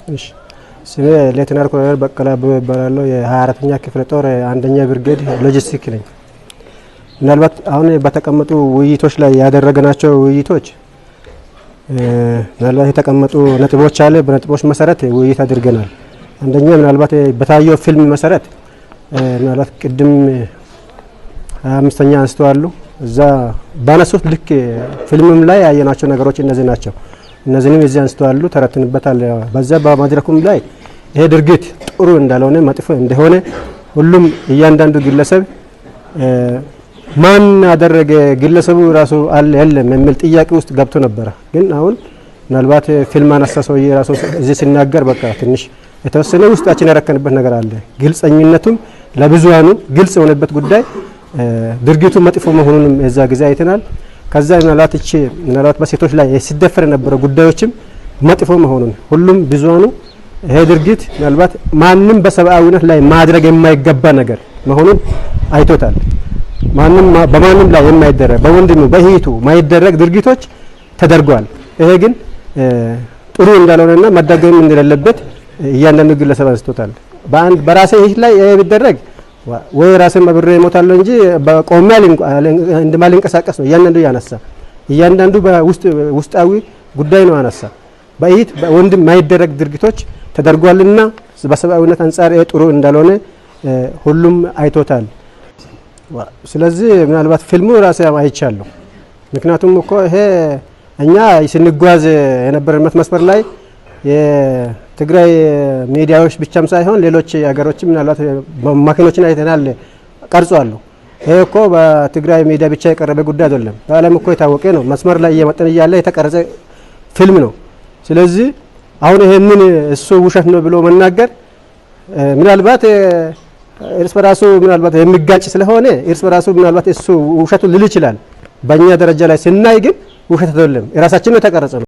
እሺ፣ ስሜ ሌተናል ኮሎኔል በቀለ አበበ እባላለሁ። የ24ኛ ክፍለ ጦር አንደኛ ብርጌድ ሎጂስቲክ ነኝ። ምናልባት አሁን በተቀመጡ ውይይቶች ላይ ያደረግናቸው ውይይቶች ምናልባት የተቀመጡ ነጥቦች አለ። በነጥቦች መሰረት ውይይት አድርገናል። አንደኛ ምናልባት በታየው ፊልም መሰረት ምናልባት ቅድም 25ኛ አንስተዋሉ፣ እዛ ባነሱት ልክ ፊልምም ላይ ያየናቸው ነገሮች እነዚህ ናቸው። እነዚህንም እዚህ አንስተዋሉ፣ ተረትንበታል። በዛ በመድረኩም ላይ ይሄ ድርጊት ጥሩ እንዳልሆነ፣ መጥፎ እንደሆነ ሁሉም እያንዳንዱ ግለሰብ ማን አደረገ፣ ግለሰቡ ራሱ አለ የለም የሚል ጥያቄ ውስጥ ገብቶ ነበረ። ግን አሁን ምናልባት ፊልም አነሳ ሰውዬ ራሱ እዚህ ሲናገር በቃ ትንሽ የተወሰነ ውስጣችን ያረከንበት ነገር አለ። ግልጸኝነቱም ለብዙሃኑ ግልጽ የሆነበት ጉዳይ ድርጊቱ መጥፎ መሆኑንም የዛ ጊዜ አይተናል። ከዛ ምናልባት እቺ ምናልባት በሴቶች ላይ ሲደፈር የነበረ ጉዳዮችም መጥፎ መሆኑን ሁሉም ብዙሃኑ ይሄ ድርጊት ምናልባት ማንም በሰብአዊነት ላይ ማድረግ የማይገባ ነገር መሆኑን አይቶታል። ማንም በማንም ላይ የማይደረግ፣ በወንድሙ በእህቱ ማይደረግ ድርጊቶች ተደርጓል። ይሄ ግን ጥሩ እንዳልሆነና መደገም እንደሌለበት እያንዳንዱ ግለሰብ አንስቶታል። በአንድ በራሴ እህት ላይ ይሄ ቢደረግ ወይ ራሴን አብሬ እሞታለሁ እንጂ በቆሜ እንደማልንቀሳቀስ ነው እያንዳንዱ ያነሳ። እያንዳንዱ በውስጥ ውስጣዊ ጉዳይ ነው ያነሳ። በእህት በወንድም ማይደረግ ድርጊቶች ተደርጓልና በሰብአዊነት አንጻር ይሄ ጥሩ እንዳልሆነ ሁሉም አይቶታል። ስለዚህ ምናልባት ፊልሙ ራሴ አይቻለሁ። ምክንያቱም እኮ ይሄ እኛ ስንጓዝ የነበረበት መስመር ላይ የትግራይ ሚዲያዎች ብቻም ሳይሆን ሌሎች ሀገሮችም ምናልባት መኪኖችን አይተናል፣ ቀርጿሉ። ይሄ እኮ በትግራይ ሚዲያ ብቻ የቀረበ ጉዳይ አይደለም። በዓለም እኮ የታወቀ ነው። መስመር ላይ እየመጠን እያለ የተቀረጸ ፊልም ነው። ስለዚህ አሁን ይሄንን እሱ ውሸት ነው ብሎ መናገር ምናልባት እርስ በራሱ ምናልባት የሚጋጭ ስለሆነ እርስ በራሱ ምናልባት እሱ ውሸቱን ሊል ይችላል። በእኛ ደረጃ ላይ ስናይ ግን ውሸት አይደለም፣ የራሳችን ነው የተቀረጸ ነው።